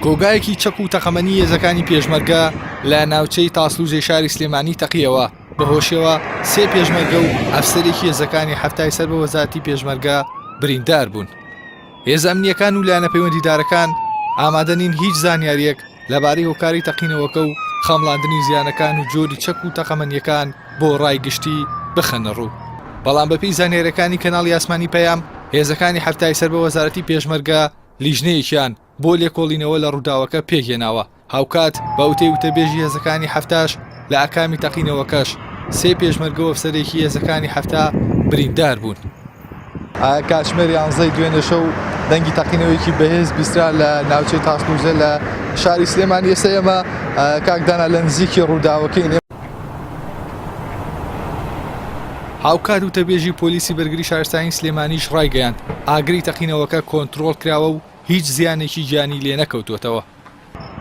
کۆگایەکی چەک و تەقەمەنی هێزەکانی پێشمەرگە لە ناوچەی تاسلوجەی شاری سلێمانی تەقیەوە، بەهۆشیەوە سێ پێشمەرگە و ئەفسەرێکی هێزەکانی حەفتای سەر بە وەزارەتی پێشمەرگە بریندار بوون. هێزە ئەمنییەکان و لایەنە پەیوەندیدارەکان ئامادە نین هیچ زانیارییەک لەبارەی هۆکاری تەقینەوەکە و خەمڵاندنی زیانەکان و جۆری چەک و تەقەمەنییەکان بۆ ڕای گشتی بخەنە ڕوو. بەڵام بەپێی زانیارییەکانی کەناڵی ئاسمانی پەیام، هێزەکانی حەفتای سەر بە وەزارەتی پێشمەرگە لیژنەیەکیان بۆ لێکۆڵینەوە لە ڕووداوەکە پێکهێناوە. هاوکات بە وتەی وتەبێژی هێزەکانی حەفتاش لە ئاکامی تەقینەوەکەش سێ پێشمەرگە و ئەفسەرێکی هێزەکانی 70 بریندار بوون. کاتژمێر یانزەی دوێنێ شەو دەنگی تەقینەوەیەکی بەهێز بیسترا لە ناوچەی تاسلوجە لە شاری سلێمانی ئێستا ئێمە کاک دانا لە نزیکی ڕووداوەکەین. هاوکات وتەبێژی پۆلیسی بەرگری شارستانی سلێمانیش ڕایگەیاند، ئاگری تەقینەوەکە کۆنترۆڵ کراوە و هیچ زیانێکی گیانی لێنەکەوتووەتەوە.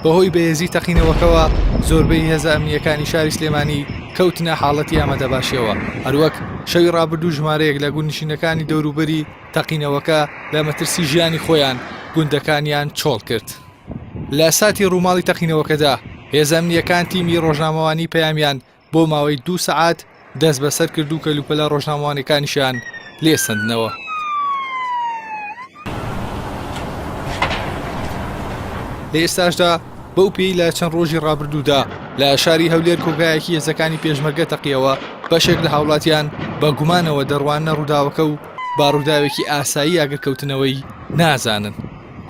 بەهۆی بەهێزی تەقینەوەکەوە زۆربەی هێزە ئەمنییەکانی شاری سلێمانی کەوتنە حاڵەتی ئامادەباشیەوە، هەروەک شەوی ڕابردوو ژمارەیەک لە گوندنشینەکانی دەوروبەری تەقینەوەکە لە مەترسی ژیانی خۆیان گوندەکانیان چۆڵ کرد. لە ساتی ڕووماڵی تەقینەوەکەدا هێزە ئەمنییەکان تیمی ڕۆژنامەوانی پەیامیان بۆ ماوەی دوو سەعات دەستبەسەر کرد و کەلوپەلە ڕۆژنامەوانیەکانیشیان لێ سەندنەوە. لە ئێستاشدا بەو پێی لە چەند ڕۆژی ڕابردوودا لە شاری هەولێر کۆگایەکی هێزەکانی پێشمەرگە تەقیەوە بەشێک لە هاوڵاتیان بە گومانەوە دەڕواننە ڕووداوەکە و با ڕووداوێکی ئاسایی ئاگرکەوتنەوەی نازانن.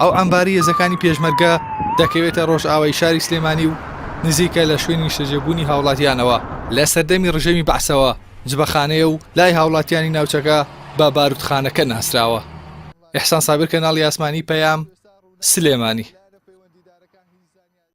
ئەو عەمبارەی هێزەکانی پێشمەرگە دەکەوێتە ڕۆژئاوای شاری سلێمانی و نزیکە لە شوێنی نیشتەجێبوونی هاوڵاتیانەوە، لە سەردەمی ڕژێمی بەعسەوە جبەخانەیە و لای هاوڵاتیانی ناوچەکە بە باروتخانەکە ناسراوە. ئیحسان سابیر کەناڵی ئاسمانی پەیام، سلێمانی.